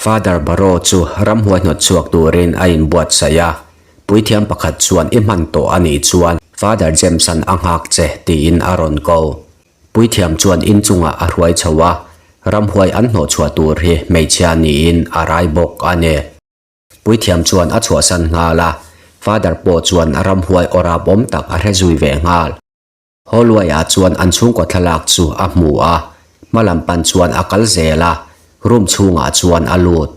Father Barrow chu ramhuai hnawt chhuak turin a inbuatsaih a, puithiam pakhat chuan i hman tawh a nih chuan Father James-a'n a nghak che tiin a rawn ko. Puithiam chuan inchungah a hruai chho a, ramhuai an hnawh chhuah tur hi hmeichhia niin a rai bawk a ni. Puithiam chuan a chhuahsan nghal a, Father pawh chuan ramhuai aw rap awm tak a hre zui ve nghal. Hawluaiah chuan an chhungkaw thlalak chu a hmu a, hma lam pan chuan a kal zel a, room chhungah chuan a lut.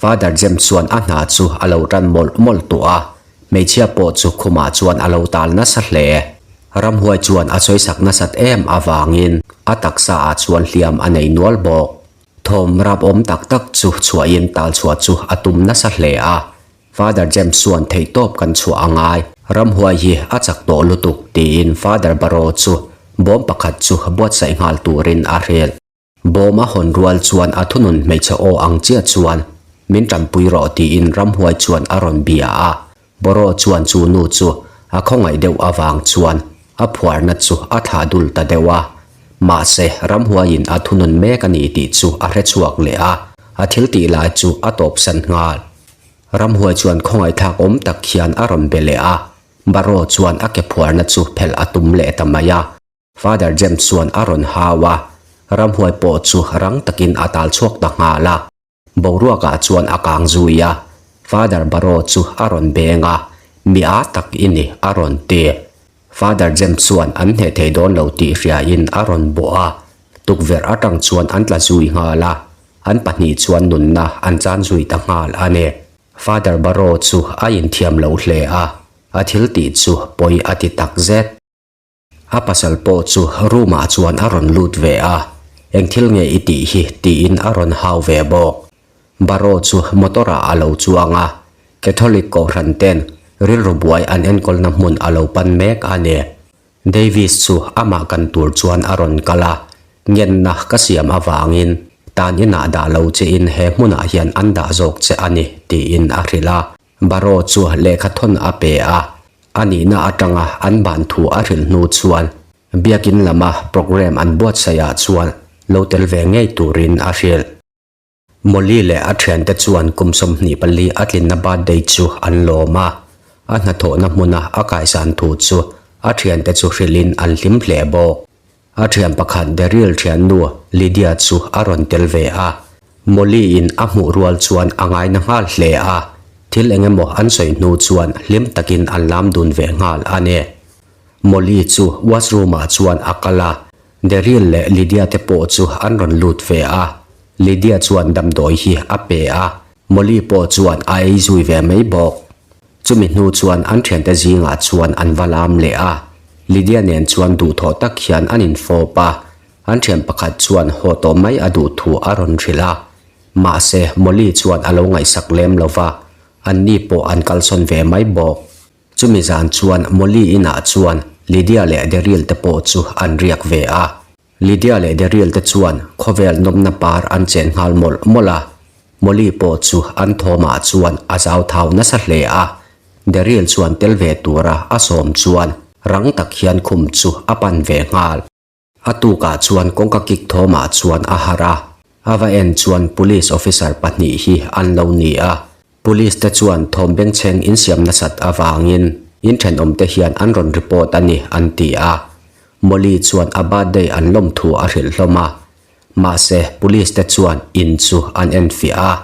Father James chuan a hna chu a lo tan mawlh mawlh tawh a, hmeichhia pawh chu khumah chuan a lo tal nasa hle. Ramhuai chuan a sawisak nasat em avangin a taksa ah chuan hliam a nei nual bawk. Thawm rapawm tak tak chu chhuahin tal chhuah chu a tum nasa hle a, Father James chuan theihtawp kan chhuah a ngai, ramhuai hi a chak tawh lutuk tiin Father Barrow chu bawm pakhat chu buatsaih nghal turin a hrilh. Bawm a hawn rual chuan a thunun hmeichhe aw ang chiah chuan min tanpui rawh tiin ramhuai chuan a rawn bia a, Barrow chuan chu nu chu a khawngaih deuh avang chuan a phuarna chu a thlah dul ta deuh a. Mahse, ramhuaiin a thunun mek a ni tih chu a hrechhuak leh a, a thil tih lai chu a tawpsan nghal. Ramhuai chuan khawngaihthlak awm tak hian a rawn be leh a, Barrow chuan a ke phuarna chu phelh a tum leh ta mai a. Father James chuan a rawn hau a, ramhuai pawh chu rang takin a tal chhuak ta nghal a. Boruakah chuan a kang zui a, Father Barrow chu a rawn beng a, Mi â tak i ni, a rawn ti. Father James chuan an hneh thei dawn lo tih hriain a rawn bawh a, tukverh atang chuan an tla zui nghal a, an pahnih chuan nunna an chan zui ta nghal a ni. Father Barrow chu a inthiam lo hle a, a thil tih chu pawi a ti tak zet. A pasal pawh chu room ah chuan a rawn lut ve a, Eng thil nge i tih hi? tiin a rawn hau ve bawk. Barrow chu motor ah a lo chuang a, Catholic kohhran ten rilru buai an enkawlna hmun a lo pan mek a ni. Davis chu amah kan tur chuan a rawn kal a, Ngenna ka siam avangin tan inah dah lo che in he hmunah hian an dah zawk che a ni, tiin a hrilh a. Barrow chu lehkha thawn a pe a, a nihna atanga an ban thu a hrilh hnu chuan Biakin lama programme an buatsaihah chuan lo tel ve ngei turin a hrilh. Molly leh a thiante chuan kum 24 a tlinna birthday chu an lawm a, a hnathawhna hmuna a kaisan thu chu a thiante chu hrilhin an hlim hle bawk. A thian pakhat Daryl thiannu Lydia chu a rawn tel ve a, Molly in a hmuh rual chuan a ngaina nghal hle a, thil eng emaw an sawi hnu chuan hlim takin an lam dun ve nghal a ni. Molly chu washroom ah chuan a kal a, Daryl leh Lydia te pawh chu an rawn lut ve a, Lydia chuan damdawi hi a pe a, Molly pawh chuan a ei zui ve mai bawk. Chumi hnu chuan an thiante zingah chuan an va lam leh a, Lydia nen chuan duhthawh tak hian an infawp a, an thian pakhat chuan haw tawh mai a duh thu a rawn hrilh a. Mahse, Molly chuan a lo ngaihsak lem lo va, anni pawh an kalsawn ve mai bawk. Chumi zan chuan Molly inah chuan Lydia leh Daryl te pawh chu an riak ve a. Lydia leh Daryl te chuan khawvel nawmna par an chen nghal mawlh mawlh a, Molly pawh chu an thawmah chuan a zau thau nasa hle a, Daryl chuan tel ve tura a sawm chuan rang tak hian khum chu a pan ve nghal. A tukah chuan kawngka kik thawmah chuan a harh a, a va en chuan police officer pahnih hi an lo ni a, police te chuan thawm bengchheng insiam nasat avangin in thenawmte hian an rawn report a ni an ti a, Molly chuan a birthday an lawm thu a hrilh hlawm a, mahse police te chuan in chu an enfiah a,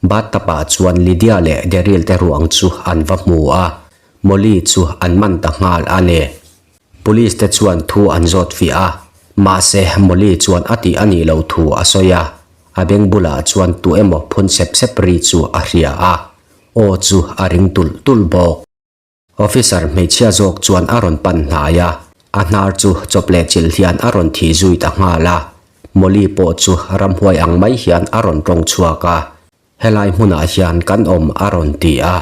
bathtub ah chuan Lydia leh Daryl te ruang chu an va hmu a, Molly chu an man ta nghal a ni. Police te chuan thu an zawt fiah a, mahse Molly chuan a tih a nih loh thu a sawi a, a beng bulah chuan tu emaw phun sep sep ri chu a hria a, aw chu a ring tulh tulh bawk. Officer hmeichhia zawk chuan a rawn pan hnai a, a hnar chu chawp leh chilh hian a rawn thih zui ta nghal a, Molly pawh chu ramhuai ang mai hian a rawn tawng chhuak a, Helai hmunah hian kan awm a rawn ti a,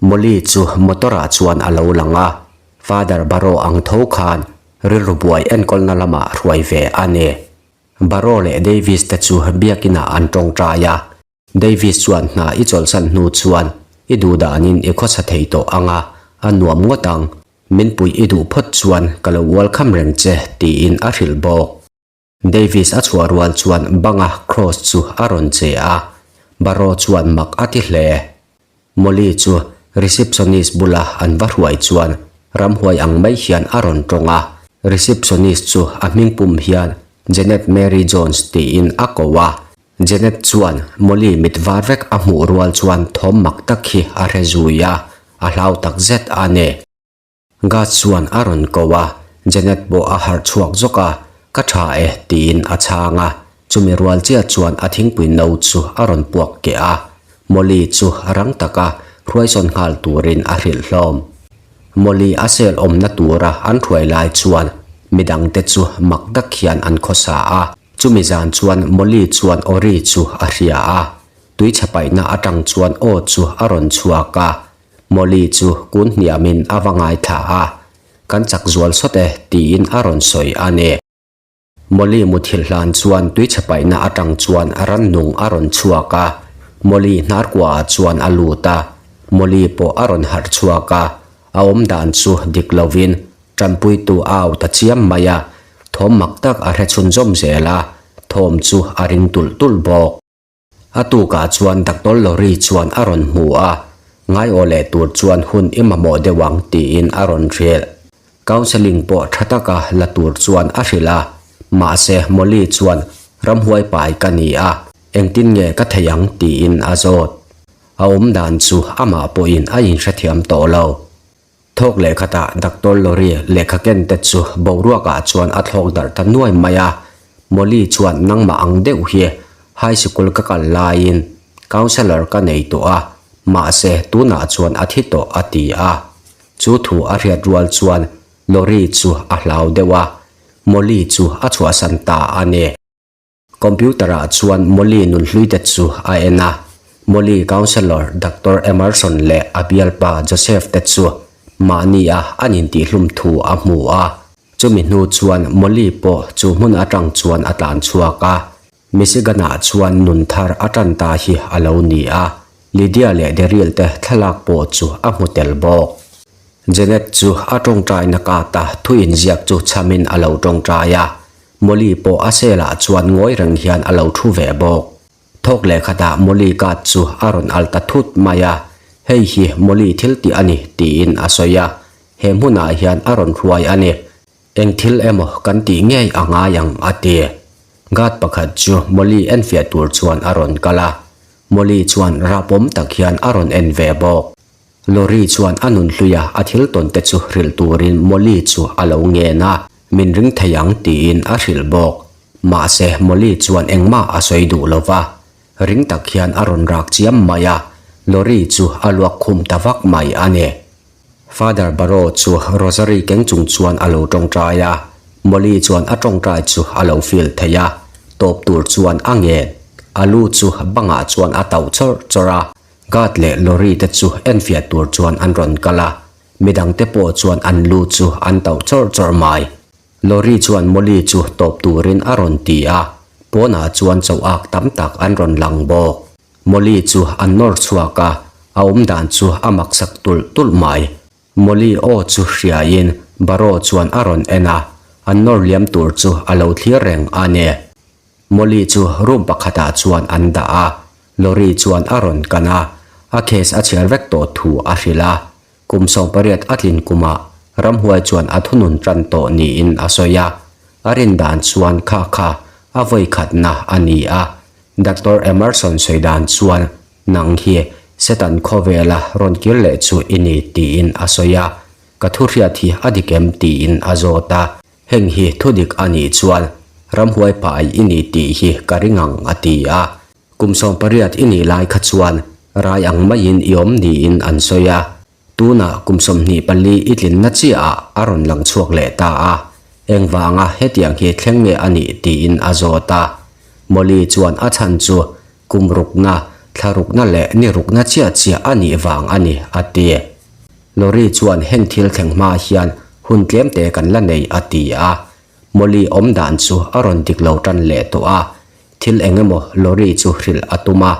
Molly chu motor ah chuan a lo lang a, Father Barrow ang tho khan rilru buai enkawlna lamah hruai ve a ni. Barrow leh Davis te chu biakinah an tawngtai a, Davis chuan hna i chawlhsan hnu chuan i duh danin i khawsa thei tawh ang a, a nuam ngawt ang, min puih i duh phawt chuan ka lo ualkham reng che tiin a hrilh bawk. Davis a chhuah rual chuan banga cross chu a rawn che a. Barrow chuan mak a ti hle. Molly chu receptionist bula an va hruai chuan ramhuai ang mai hian a rawn tawng a. Receptionist chu a hmingpum hian Janet Mary Jones tiin a ko a. Janet chuan Molly mit var vek a hmuh rual chuan thawm mak tak hi a hre zui a, a hlau tak zet a ni. Gas chuan a rawn ko a, Janet pawh a harh chhuak zawk a, Ka tha e tiin a chhang a, chumi rual chiah chuan a thingpui no chu a rawn puak keh a, Molly chu rang taka hruaisawn nghal turin a hrilh hlawm. Molly a sel awmna tura an hruai lai chuan midangte chu mak tak hian an khawsa a. Chumi zan chuan Molly chuan Ori chu a hria a, tuichhe paihna atang chuan aw chu a rawn chhuak a, Molly chu kun hniamin a va ngaithla a, Kan chak zual sawt e tiin a rawn sawi a ni. Molly muthilh hlan chuan tuichhe paihna atang chuan rannung a rawn chhuak a, Molly hnarkuaah chuan a lut a, Molly pawh a rawn harh chhuak a, a awmdan chu dik lovin Tanpuitu a au ta chiam mai a, thawm mak tak a hre chhunzawm zel a, thawm chu a ring tulh tulh bawk. A tukah chuan Doctor Lorry chuan a rawn hmu a, ngaiawh leh tur chuan hun i mamawh deuh ang tiin a rawn hrilh. Counselling pawh tha taka la tur chuan a hrilh a, mahse Molly chuan ramhuai pai ka ni a, engtin nge ka thei ang tiin a zawt. A awmdan chu amah pawhin a inhrethiam tawh lo. Thawk leh khatah Doctor Lorry lehkha ken te chu boruakah chuan a thlawk darh ta nuai mai a. Molly chuan nangmah ang deuh hi high sikul ka kal laiin counsellor ka nei tawh a, mahse tunah chuan a thi tawh a ti a. Chu thu a hriat rual chuan Lorry chu a hlau deuh a, Molly chu a chhuahsan ta a ni. Computer ah chuan Molly nunhlui te chu a en a, Molly counsellor Doctor Emerson leh a bialpa Joseph te chu mahni a an intihlum thu a hmu a. Chumi hnu chuan Molly pawh chu hmun atang chuan a tlan chhuak a, Michigan ah chuan nun thar a tan ta hi a lo ni a, Lydia leh Daryl te thlalak pawh chu a hmu tel bawk. Janet chu a tawngtaina kata thu inziak chu chhamin a lo tawngtai a, Molly pawh a cell ah chuan ngawi reng hian a lo thu ve bawk. Thawk leh khatah Molly card chu a rawn al ta thut mai a, Hei hi Molly thil tih a ni tiin a sawi a, he hmunah hian a rawn hruai a ni. Eng thil emaw kan tih ngei a ngai ang a ti. Guard pakhat chu Molly enfiah tur chuan a rawn kal a, Molly chuan rapawm tak hian a rawn en ve bawk. Lorry chuan a nun hluia a thil tawn te chu hrilh turin Molly chu a lo ngen a, min ring thei ang tiin a hrilh bawk. Mahse, Molly chuan engmah a sawi duh lo va, ring tak hian a rawn rak chiam mai a, Lorry chu a luak khum ta vak mai a ni. Father Barrow chu Rosary keng chung chuan a lo tawngtai a, Molly chuan a tawngtai chu a lo feel thei a, tawp tur chuan a ngen. A lu chu bangah chuan a tauh chawrh chawrh a. Guard leh lorry te chu enfiah tur chuan an rawn kal a, midang te pawh chuan an lu chu an tauh chawrh chawrh mai. Lorry chuan Molly chu tawp turin a rawn ti a, pawnah chuan choh ak tam tak an rawn lang bawk. Molly chu an nawr chhuak a, a awmdan chu a maksak tulh tulh mai. Molly aw chu hriain Barrow chuan a rawn en a, an nawr liam tur chu a lo thlir reng a ni. Molly chu room pakhatah chuan an dah a, Lorry chuan a rawn kan a, a case a chhiar vek tawh thu a hrilh a. Kum 18 a tlin kumah ramhuai chuan a thunun tan tawh niin a sawi a, a rin dan chuan kha kha a vawi khatna a ni a. Doctor Emerson sawi dan chuan nang hi Satan khawvela rawn kir leh chu i ni tiin a sawi a, ka thu hriat hi a dik em tiin a zawt a. Heng hi thudik a nih chuan ramhuai pai i ni tih hi ka ring ang a ti a. Kum 18 i nih lai kha chuan rai ang maiin i awm niin an sawi a. Tunah kum 24 i tlinna chiahah a rawn lang chhuak leh ta a. Engvanga hetiang hi thleng nge a nih tiin a zawt a. Molly chuan a chhan chu kum rukna, thla rukna leh ni rukna chiah chiah a nih vang a ni a ti. Lorry chuan heng thil thleng hma hian hun tlem te kan la nei a ti a. Molly awm dan chu a rawn dik lo tan leh tawh a, thil eng emaw Lorry chu hrilh a tum a,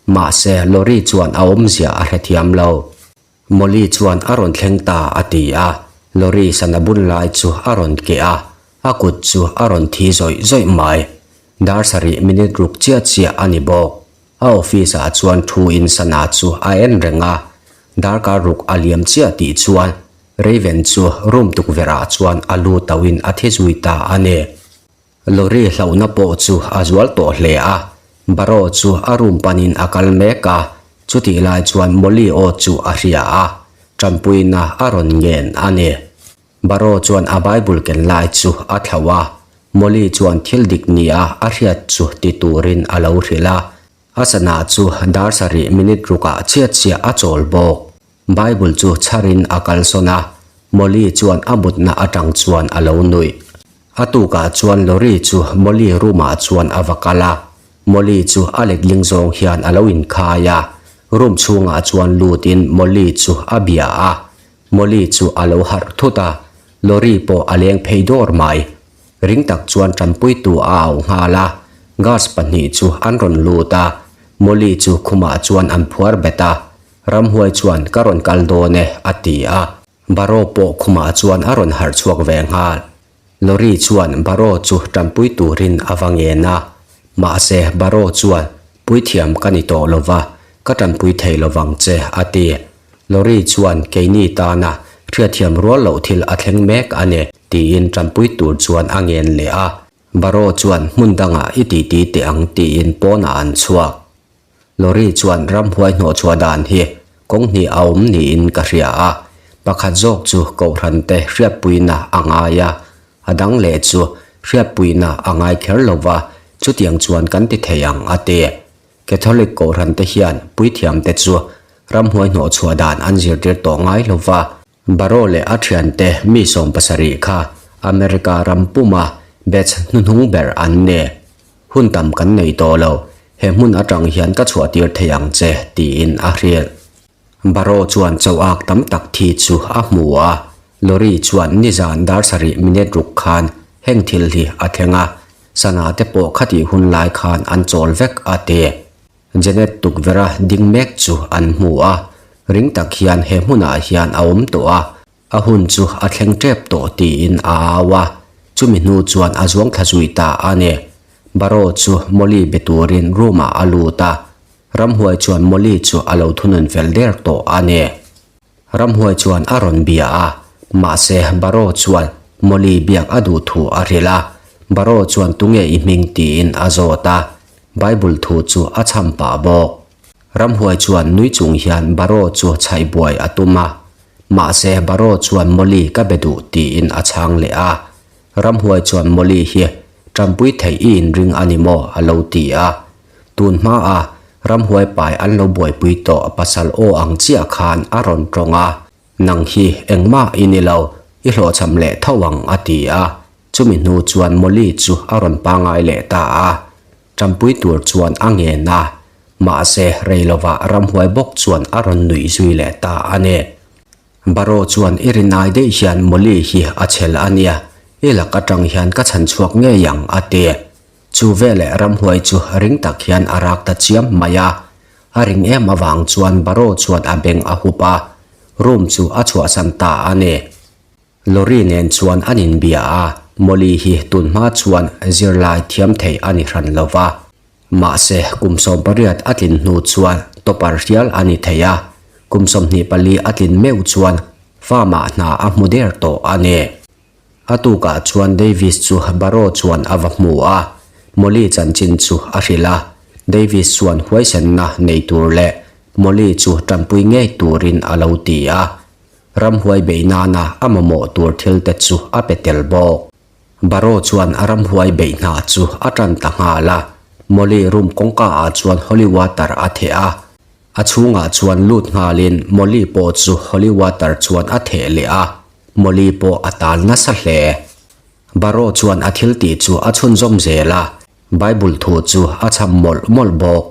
mahse Lorry chuan a awmzia a hrethiam lo. Molly chuan a rawn thleng ta a ti a, Lorry sana bun lai chu a rawn keh a, a kut chu a rawn thi zawih zawih mai. Dar sarih minute ruk chiah chiah a ni bawk. A office ah chuan thu in sana chu a en reng a, darkar ruk a liam chiah tih chuan Raven chu room tukverh ah chuan a lu tauh in a thi zui ta a ni. Lorry hlauhna pawh chu a zual tawh hle a, Barrow chu a room panin a kal mek a, chutih lai chuan Molly aw chu a hria a, tanpuina a rawn ngen a ni. Barrow chuan a Bible ken lai chu a thlauh a, Molly chuan thil dik nia a hriat chu ti turin a lo hrilh a, a sana chu dar sarih minute rukah chiah chiah a chawl bawk. Bible chu chharin a kalsawn a, Molly chuan a mutna atang chuan a lo nuih. A tukah chuan Lori chu Molly room ah chuan a va kal a, Molly chu a letling zawng hian a lo inkhai a, room chhungah chuan lutin Molly chu a bia a, Molly chu a lo harh thut a, Lori pawh a leng phei dawr mai. Ring tak chuan tanpuitu a au nghal a, gas pahnih chu an rawn lut a, Molly chu khumah chuan an phuar bet a, Ramhuai chuan ka rawn kal dawn e a ti a. Barrow pawh khumah chuan a rawn harh chhuak ve nghal. Lorry chuan Barrow chu tanpui turin a va ngen a. Mahse, Barrow chuan, Puithiam ka ni tawh lova, ka tanpui thei lovang che, a ti. Lorry chuan, Keini tana hriatthiam rual loh thil a thleng mek a ni, tiin tanpui tur chuan a ngen leh a. Barrow chuan, Hmun dangah i titi teh ang, tiin pawnah an chhuak. Lorry chuan ramhuai hnawhchhuah dan hi kawng hnih a awm niin ka hria a, pakhat zawk chu Kohhrante hriatpuina a ngai a, a dang leh chu hriatpuina a ngai kher lo va, chutiang chuan kan ti thei ang a ti. Catholic Kohhrante hian puithiamte chu ramhuai hnawhchhuah dan an zirtir tawh ngai lo va, Barrow leh a thiante mi 70 kha America ram puma batch hnuhnung ber an ni. Hun tam kan nei tawh lo, he hmun atang hian ka chhuah tir thei ang che, tiin a hrilh. Barrow chuan cho ak tam tak thi chu a hmu a, Lorry chuan nizan dar sarih minute ruk khan heng thil hi a thleng a, sana te pawh khatih hun lai khan an chawl vek a ti. Janet tukverha ding mek chu an hmu a, ring tak hian he hmunah hian a awm tawh a, A hun chu a thleng tep tawh tiin a au a, chumi hnu chuan a zuang thla zui ta a ni. Barrow chu Molly be turin room ah a lut a, Ramhuai chuan Molly chu a lo thunun fel der tawh a ni. Ramhuai chuan a rawn bia a, mahse Barrow chuan Molly biak a duh thu a hrilh a, Barrow chuan tunge i hming tiin a zawt a, Bible thu chu a chham pah bawk. Ramhuai chuan nui chung hian Barrow chu chhaih buai a tum a, Mahse, Barrow chuan Molly ka be duh tiin a chhang leh a. Ramhuai chuan Molly hi tanpui theih i inring a ni maw? a lo ti a. Tun hmaa ramhuai pai an lo buaipui tawh pasal aw ang chiah khan a rawn tawng a. Nang hi engmah i ni lo, i hlawhchham leh tho ang a ti a. Chumi hnu chuan Molly chu a rawn pangai leh ta a. Tanpui tur chuan a ngen a, mahse rei lovah ramhuai bawk chuan a rawn nuih zui leh ta a ni. Barrow chuan i rinai daih hian Molly hi a chhel a nia, i lak atang hian ka chhan chhuak ngei ang a ti. Chu veleh ramhuai chu ring tak hian a rak ta chiam mai a, a ring em avang chuan Barrow chuan a beng a hup a, room chu a chhuahsan ta a ni. Lorry nen chuan an inbia a, Molly hi tunhma chuan zirlai thiam theih a ni hran lo va. Mahse, kum 18 a tlin hnu chuan topper hial a ni thei a, kum 24 a tlin meuh chuan farm-ah hna a hmu der tawh a ni. A tukah chuan Davis chu Barrow chuan a va hmu a, Molly chanchin chu a hrilh a. Davis chuan huaisenna nei tur leh Molly chu tanpui ngei turin a lo ti a. Ramhuai beih nana a mamawh tur thil te chu a pe tel bawk. Barrow chuan a ramhuai beih hna chu a tan ta nghal a, Molly room kawngka ah chuan holy water a theh a. A chhungah chuan lut nghalin Molly pawh chu holy water chuan a theh leh a, Molly pawh a tal nasa hle. Barrow chuan a thil tih chu a chhunzawm zel a, Bible thu chu a chham mawlh mawlh bawk.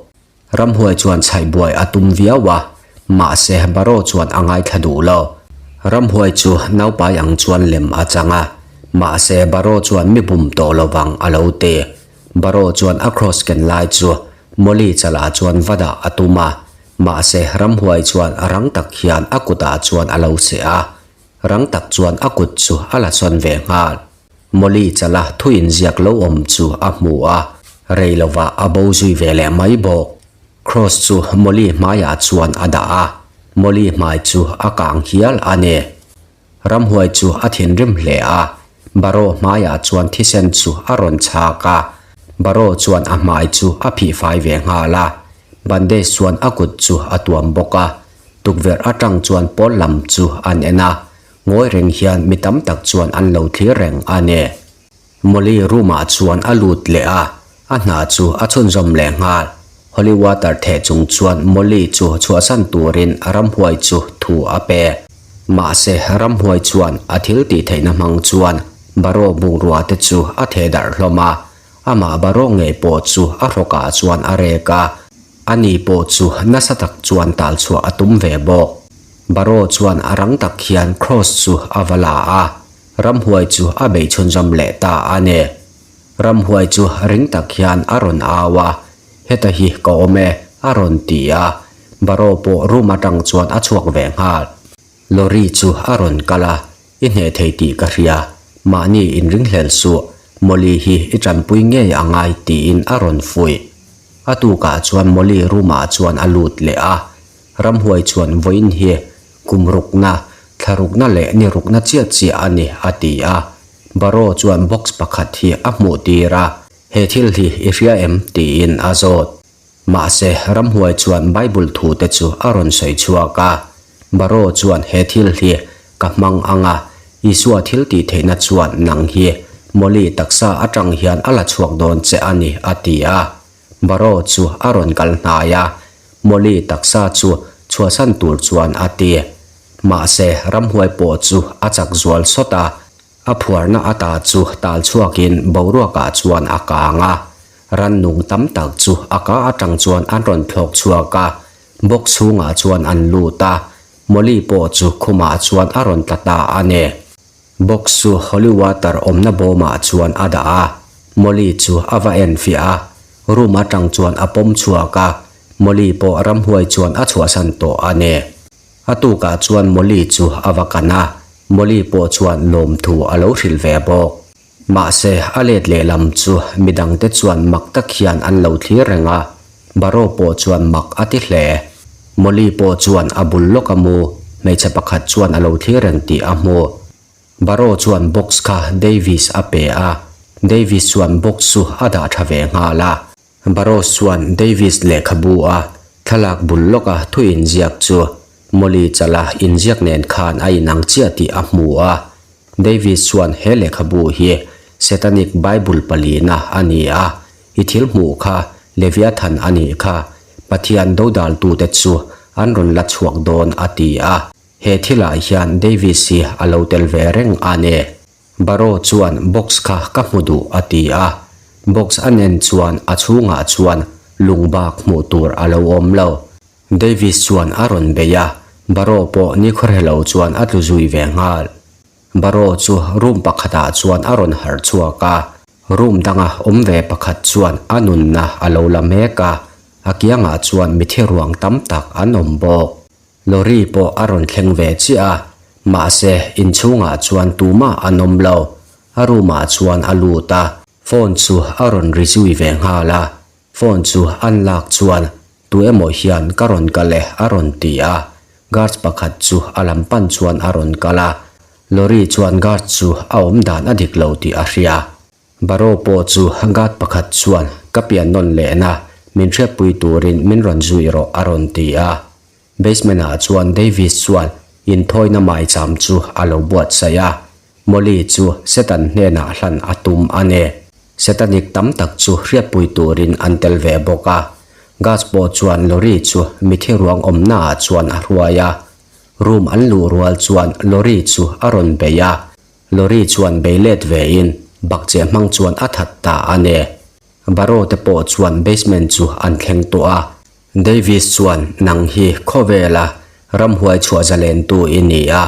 Ramhuai chuan chhaih buai a tum viau a, mahse Barrow chuan a ngaithla duh lo. Ramhuai chu naupai ang chuan lem a chang a, mahse Barrow chuan mi bum tawh lovang a lo ti. Barrow chuan a cross ken lai chu Molly chalah chuan va dah a tum a, mahse Ramhuai chuan rang tak hian a kutah chuan a lo seh a, rang tak chuan a kut chu a la sawn ve nghal. Molly chala thu inziak lo awm chu a hmu a, rei lovah a bo zui ve leh mai bawk. Kross chu Molly hmaiah chuan a dah a, Molly hmai chu a kang hial a ni. Ramhuai chu a thinrim hle a, Baro hmaiah chuan thisen chu a rawn chhak a, Baro chuan a hmai chu a phih fai ve nghal a, bandage chuan a kut chu a tuam bawk a, tukverh atang chuan pawl lam chu an en a, ngawi reng hian mi tam tak chuan an lo thlir reng a ni. Molly room ah chuan a lut leh a, a hna chu a chhunzawm leh nghal. Holy water theh chung chuan Molly chu chhuahsan turin ramhuai chu thu a pe. Mahse ramhuai chuan a thil tih theihna hmang chuan Baro bungrua te chu a theh darh hlawm a, amah Baro ngei pawh chu a hrawkah chuan a rek a, ani pawh chu nasa tak chuan tal chhuah a tum ve bawk. Baro chuan a rang tak hian Kross chu a va la a, Ramhuai chu a bei chhunzawm leh ta a ni. Ramhuai chu ring tak hian a rawn au a, Heta hi ka awm e, a rawn ti a. Baro pawh room atang chuan a chhuak ve nghal. Lorry chu a rawn kal a, I hneh thei tih ka hria, mahni inringhlel suh, Molly hi i tanpui ngei a ngai tiin a rawn fuih. A tukah chuan Molly room ah chuan a lut leh a, Ramhuai chuan vawiin hi Kum rukna, thla rukna leh ni rukna chiah chiah a ni, a ti a. Barrow chuan box pakhat hi a hmuh tir a, He thil hi i hria em? tiin a zawt. Mahse, ramhuai chuan Bible thu te chu a rawn sawi chhuak a. Barrow chuan he thil hi ka hmang ang a, Isua thil tih theihna chuan nang hi Molly taksa atang hian a la chhuak dawn che a ni, a ti a. Barrow chu a rawn kal hnai a, Molly taksa chu chhuahsan tur chuan a ti. Mahse, ramhuai pawh chu a chak zual sawt a, a phuarna ata chu tal chhuakin boruakah chuan a kang a. Rannung tam tak chu a ka atang chuan an rawn thlawk chhuak a, box chhungah chuan an lut a, Molly pawh chu khumah chuan a rawn tla ta a ni. Box chu holy water awmna bawmah chuan a dah a, Molly chu a va en fiah a, room atang chuan a pawm chhuak a, Molly pawh ramhuai chuan a chhuahsan tawh a ni. A tukah chuan Molly chu a va kan a, Molly pawh chuan lawmthu a lo hrilh ve bawk. Mahse, a let lehlam chu midangte chuan mak tak hian an lo thlir reng a, Barrow pawh chuan mak a ti hle. Molly pawh chuan a bul lawk a mu, hmeichhe pakhat chuan a lo thlir reng tih a hmu. Barrow chuan box kha Davis a pe a, Davis chuan box chu a dah tha ve nghal a. Barrows chuan Davis lehkhabu a thlalak bul lawka thu inziak chu Molly chala inziak nen khan a inang chiah tih a hmu a. Davis chuan he lehkhabu hi Satanic Bible palina a ni a, i thil hmuh kha Leviathan a nih kha, Pathian dodaltute chu an rawn la chhuak dawn a ti a. He thilah hian Davis hi a lo tel ve reng a ni. Barrow chuan box kha ka hmu duh a ti a, box a nen chuan a chhungah chuan lung bak hmuh tur a lo awm lo. Davis chuan a rawn bei a, Barrow pawh nikhawrhe lo chuan a tlu zui ve nghal. Barrow chu room pakhatah chuan a rawn harh chhuak a, room danga awm ve pakhat chuan a nunna a lo la mek a, a kiangah chuan mithi ruang tam tak an awm bawk. Lorry pawh a rawn thleng ve chiah a, mahse inchhungah chuan tumah an awm lo. A room ah chuan a lut a, phone chu a rawn ri zui ve nghal a. Phone chu an lak chuan tu emaw hian ka rawn kal e a rawn ti a, guards pakhat chu a lam pan chuan a rawn kal a. Lorry chuan guards chu a awm dan a dik lo tih a hria. Barrow pawh chu guard pakhat chuan ka pian nawn lehna min hriatpui turin min rawn zui rawh a rawn ti a. Basement ah chuan Davis chuan inthawina maicham chu a lo buatsaih a, Molly chu Satan hnenah hlan a tum a ni. Satanic tam tak chu hriatpui turin an tel ve bawk a. Guards pawh chuan lorry chu mithi ruang awmna ah chuan a hruai a. Room an luh rual chuan lorry chu a rawn bei a. Lorry chuan bei let ve in bakcheh hmang chuan a that ta a ni. Barrow te pawh chuan basement chu an thleng tawh a. Davis chuan nang hi khawvela ramhuai chhuah zalentu i ni a,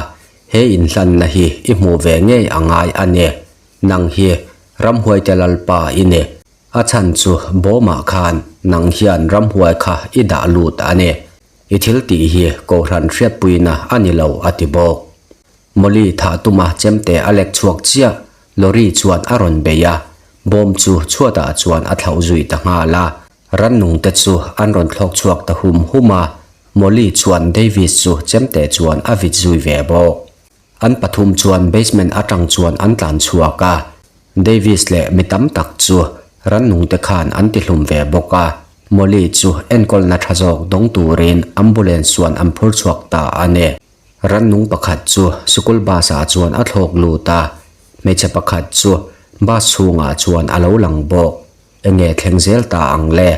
he inhlanna hi i hmuh ve ngei a ngai a ni. Nang hi ramhuaite lalpa i ni. A chhan chu bawmah khan nang hian ramhuai kha i dah lut a ni. I thil tih hi kohhran hriatpuina a ni lo a ti bawk. Molly thah tuma chemte a lek chhuak chiah, lorry chuan a rawn bei a, bawm chu chhuatah chuan a thlauh zui ta nghal a. Rannung te chu an rawn thlawk chhuak ta hum hum a, Molly chuan Davis chu chemte chuan a vit zui ve bawk. An pathum chuan basement atang chuan an tlan chhuak a, Davis leh mi tam tak chu rannung te khan an ti hlum ve bawk a, Molly chu enkawlna tha zawk dawng turin ambulance chuan an phur chhuak ta a ni. Rannung pakhat chu sikul bus ah chuan a thlawk lut a, hmeichhe pakhat chu bus chhungah chuan a lo lang bawk. Enge thleng zel ta ang le?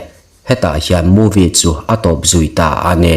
Hetah hian movie chu a tawp zui ta a ni.